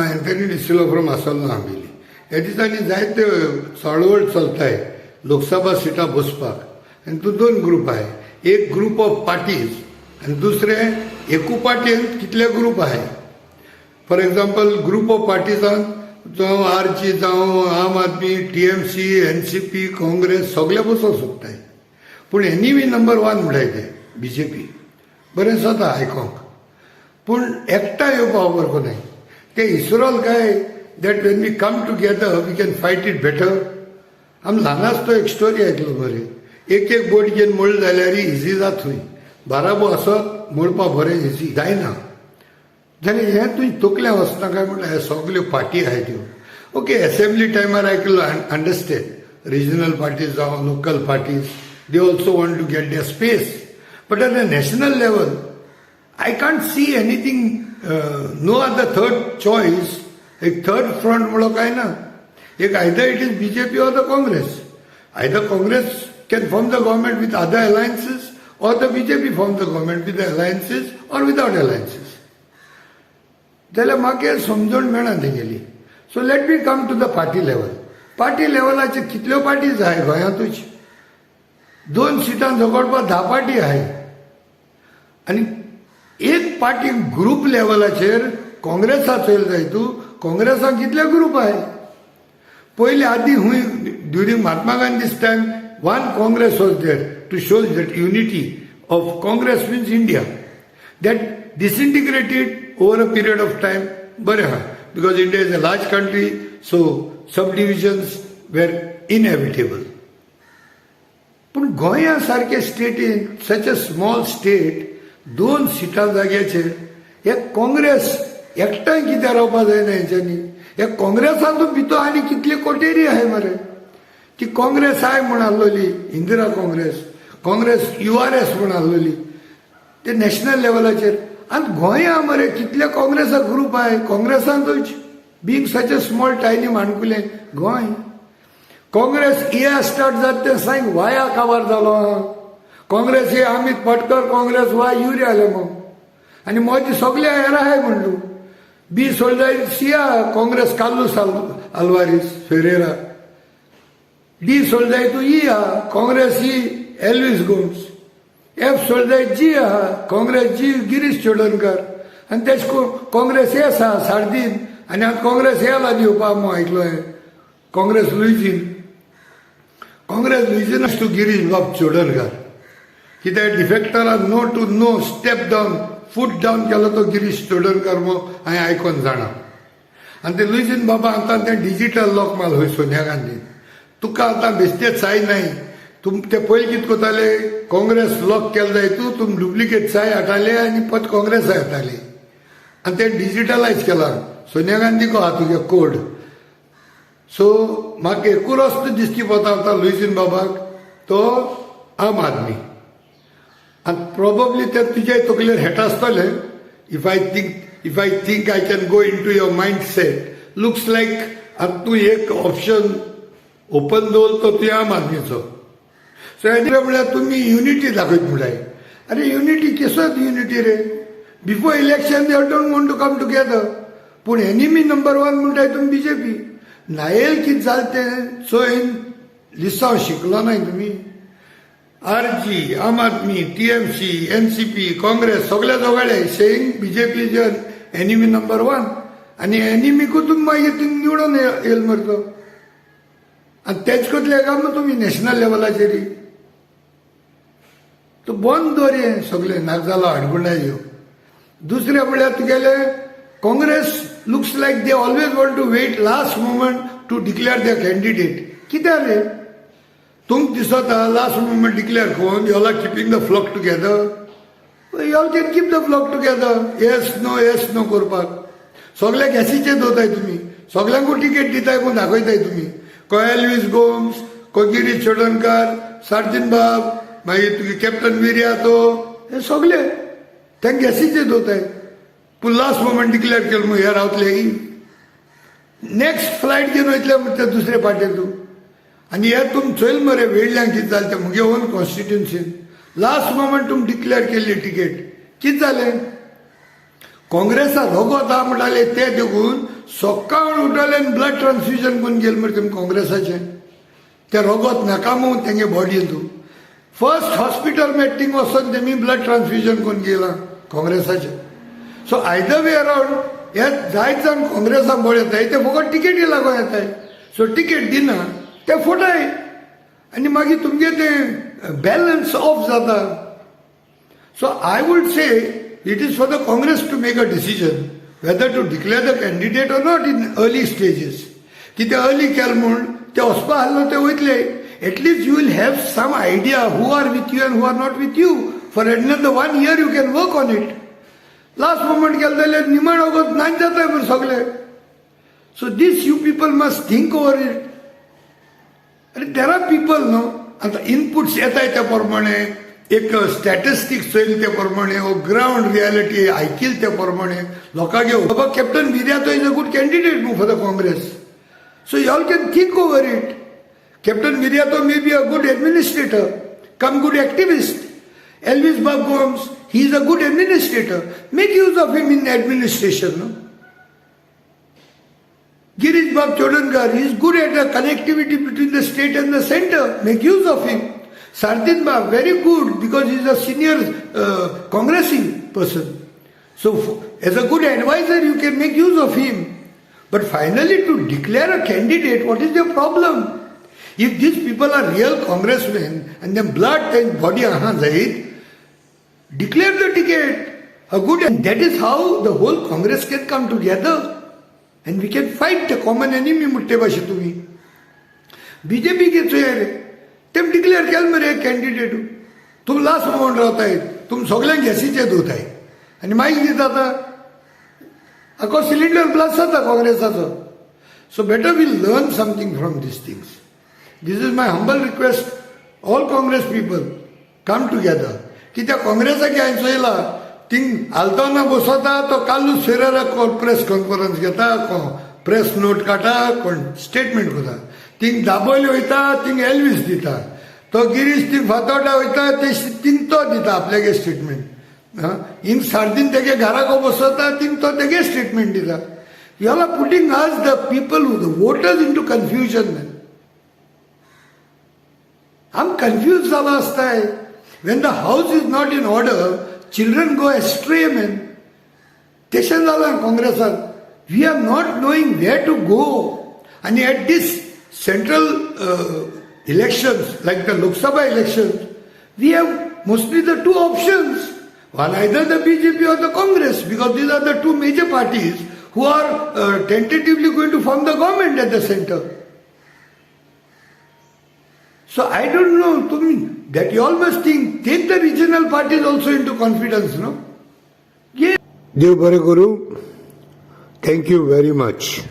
Anthony D'Silva from आसोल्ला आंबेली. ह्या दिसांनी जायते चळवळ चलताय लोकसभा सिटां बसपाक आनी तूं दोन ग्रुप आहाय, एक ग्रुप ऑफ पार्टीज आनी दुसरे एकू पार्टीन कितले ग्रुप आहाय. For example group of partisan जावं आरजी जावं आम आदमी, टीएमसी, एनसीपी, काँग्रेस सगळे बसोंक सोदताय. पूण एनिमी नंबर वन म्हणटाय ते बीजेपी. बरें जाता आयकोंक, पूण एकठांय येवपा खबर कोनाय ते इसरोल काय that when we come together we can fight it better. आमी ल्हान आसतो एक स्टोरी आयकलो बरें, एक एक बोट घेवन मोडले जाल्यार इजी जात थंय, बाराबो आसत मोडपा बरें इजी जायना. जाल्यार हें तुजें तकल्या वचना काय म्हणल्यार हे सगल्यो पार्टी आहाय त्यो. ओके, एसेंब्ली टायमार आयकलो, अंडरस्टँड, रिजनल पार्टीज जावं local parties, they also want to get their space. But at the national level I can't see anything, no other third choice. एक थर्ड फ्रंट म्हणलो काय ना. एक either it is BJP or the Congress. Either Congress can form the government with other alliances or the BJP form the government with the alliances or without alliances. जाल्यार म्हाका समजून मेळना तेगेली. So let me come to the party level. Party लेवलाचे कितल्यो parties आहाय गोंयांतूच? दोन सिटां झगडपाक 10 party आहाय आनी एक पार्टी ग्रुप लेवलाचेर काँग्रेसा चोयल जाय तूं, काँग्रेसाक कितले ग्रुप आहाय? पयले आदी हुंय during Mahatma Gandhi's time one Congress was there to show that unity of Congress means India. That disintegrated over a period of time. बरें आहा, because India is a large country, so sub divisions were inevitable. पूण गोंया सारके स्टेटीन, सच a small state, दोन सिटां जाग्याचेर हे काँग्रेस एकठांय कित्याक रावपा जायना हेंच्यांनी? हे काँग्रेसांतूच भितर आनी कितली कोटेरी आहाय मरे. ती काँग्रेस I म्हूण आहलोली, इंदिरा काँग्रेस, काँग्रेस यूआरएस म्हूण आहलोली ते नॅशनल लेवलाचेर. आनी गोंया मरे कितले काँग्रेसा ग्रुप आहाय काँग्रेसांतूच. Being such a small tiny माणकुलें गोंय, काँग्रेस ए स्टार्ट जाता तें सांग वाया काबार जालो आहा. काँग्रेस ए अमित पाटकर, काँग्रेस वाय युरी आलेमांव आनी मोदी सगळे हेर आहाय म्हणटू. बी सोडल्यार सी आहा, काँग्रेस कार्लूस आल्वारीस फेरेरा. डी सोडल्यार तूं ई आहा, Congress E Elvis Gomes. F सोडल्यार जी आहा, काँग्रेस जी गिरीश चोडणकर. आनी तेश करून काँग्रेस एस आहा, सार्दीन. आनी आतां काँग्रेस एल दिवपा म्हूण आयकलो हांवें, काँग्रेस लुईजीन. काँग्रेस लुईजीन टू गिरीश बाब चोडणकर. कित्याक डिफेक्टरान no to no step down, foot down केलो तो गिरीश चोडणकर म्हूण हांवें आयकोन जाणा. आनी ते लुईजीन बाबा आतां तें डिजिटल लॉक मारलो हय सोनिया गांधी. तुका आतां बेश्टेच साय नाय. तुम ते पयलीं कितें करताले, काँग्रेस लॉक केलें जाय तूं तुम डुप्लिकेट साय हाडटाले आनी परत काँग्रेस येताले. आनी ते डिजिटलायज केलां, सोनिया गांधीको आहा तुगे कोड. सो म्हाका एकू रस्तो दिश्टी पडटा आतां लुईजीन बाबाक, तो आम आदमी. आनी प्रोबेबली ते तुजे तकलेर हेट आसतले. If I think I can go into your mind set, looks like आतां तूं एक ऑप्शन ओपन दवरतो तुवें आम आदमीचो. सो एनी म्हळ्यार तुमी युनिटी दाखयत म्हणटाय. अरे, युनिटी केसोच युनिटी रे? Before election they don't want to come together, पूण एनिमी नंबर वन म्हणटाय तुमी बीजेपी. नायल कितें जालें तें चोयन लिसांव शिकलो नाय तुमी. आरजी, आम आदमी, टीएमसी, एनसीपी, काँग्रेस सगळे दोगाळे saying BJP is enemy number one. आनी एनिमीकू तुमी मागीर तुमी निवडून येयल मरे तो. आनी तेच कोतले काय मग तुमी नॅशनल लेवलाचेर तो बंद दवर. हें सगळें नाक जालो हाडगुंडा ह्यो. दुसरें म्हळ्यार तुगेले Congress looks like they always want to wait last moment to declare the candidate. कित्याक रे तुमकां दिसता लास्ट मुमेंट डिक्लेअर करून you are keeping the flock together? You all can keep the flock together. Yes no, yes no करपाक सगळे गॅसीचेर दवरताय तुमी, सगळ्यांकूय ticket दिताय म्हूण दाखयताय तुमी. खंय एल्वीस गोम्स, खंय गिरीश चोडणकार, सार्दीन बाब, मागीर तुगे कॅप्टन विर्यातो, हे सगळे तांकां गॅसीचेर दवरताय. पूण लास्ट मोमेंट डिक्लेअर केलं म्हूण हे रावतले, नेक्स्ट फ्लायट घेवन वयतले ते दुसरे पार्टेन तूं. आनी हे तुमी चोयल मरे वेडल्यान कितें जालें तें मुगे ओन कॉन्स्टिट्युन्सीन. लास्ट मोमेंट तुमी डिक्लेअर केल्ली टिकेट, कितें जालें? काँग्रेसा रगत आहा म्हणटाले ते देखून सकाळ उठले आनी ब्लड ट्रान्सफ्युजन करून गेले मरे तुमी काँग्रेसाचें. ते रगत नाका म्हणून तेंगे बॉडयेंतू फर्स्ट हॉस्पिटल मेळटा थिंग वचोन तेमी ब्लड ट्रान्सफ्युजन करून गेला काँग्रेसाचें. सो आयदर वे अरावंड हे जायत जाण काँग्रेसाक बळ येताय, ते फकत टिकेटी लागून येताय. सो टिकेट दिना ते फोटाय आनी मागीर तुमगे तें बॅलन्स ऑफ जाता. So I would say it is for the Congress to make a decision whether to declare the candidate or not in early stages. कित्याक अर्ली केलें म्हूण ते वचपा आसलो ते वयतले. At least you will have some idea who are with you and who are not with you. For another one year you can work on it. Last moment केलें जाल्यार निमाण वगत नाच जाता मरे सगळे. So this you people must think over it. आनी there are people न्हू, आतां इनपुट्स येताय त्या प्रमाणे, एक स्टॅटिस्टिक्स चोयले त्या प्रमाणे, ग्रावंड रियालिटी आयकील त्या प्रमाणे लोकांक बाबा Captain Viriato is a good candidate न्हू for the Congress. So you all can think over it. Captain Viriato may be a good administrator cum good activist. Elvis Bab Gomes, he is a good administrator. Make use of him in administration. No? Girish Bab Chodankar, he is good at the connectivity between the state and the center. Make use of him. Sardin Bab, very good because he is a senior congressing person. So, as a good advisor, you can make use of him. But finally, to declare a candidate, what is the problem? If these people are real congressmen and then blood and body aha जायत, declare the ticket. A good, and that is how the whole Congress can come together and we can fight the common enemy. म्हणटे भाशेन तुमी BJP चोय रे, तेम declare केलें मरे candidate. तुमी last moment रावताय, तुमी सगल्यांक गॅसीचे दवरताय आनी मागीर कितें जाता? आखो सिलिंडर ब्लास्ट जाता काँग्रेसाचो. So better we learn something from these things. This is my humble request. All Congress people, come together. कित्याक काँग्रेसाक हांवें चोयला, थिंग आल्ताना बसता तो कार्लूस फेरेरा प्रेस कॉन्फरन्स घेता, प्रेस नोट काडटा, कोण स्टेटमेंट करता. थिंग दाबोली वयता, थिंग एल्वीस दिता. तो गिरीश थिंग फातोर्डा वयता, ते थिंग तो दिता आपल्यागे स्टेटमेंट. हिंग सार्दीन तेगे घराक बसता, थिंग तो तेगे स्टेटमेंट दिता. You are putting us, the people, the voters, into confusion, man. आम कन्फ्यूज जाला आसताय. When the house is not in order, children go astray, man. तशें जालां काँग्रेसाक. We are not knowing where to go. आनी at this central elections, like the Lok Sabha elections, we have mostly the two options. One, either the BJP or the Congress, because these are the two major parties who are tentatively going to form the government at the center. So I don't know, to me, that you all must think, take the regional parties also into confidence, no? Yeah. देव बरें करूं. Thank you very much.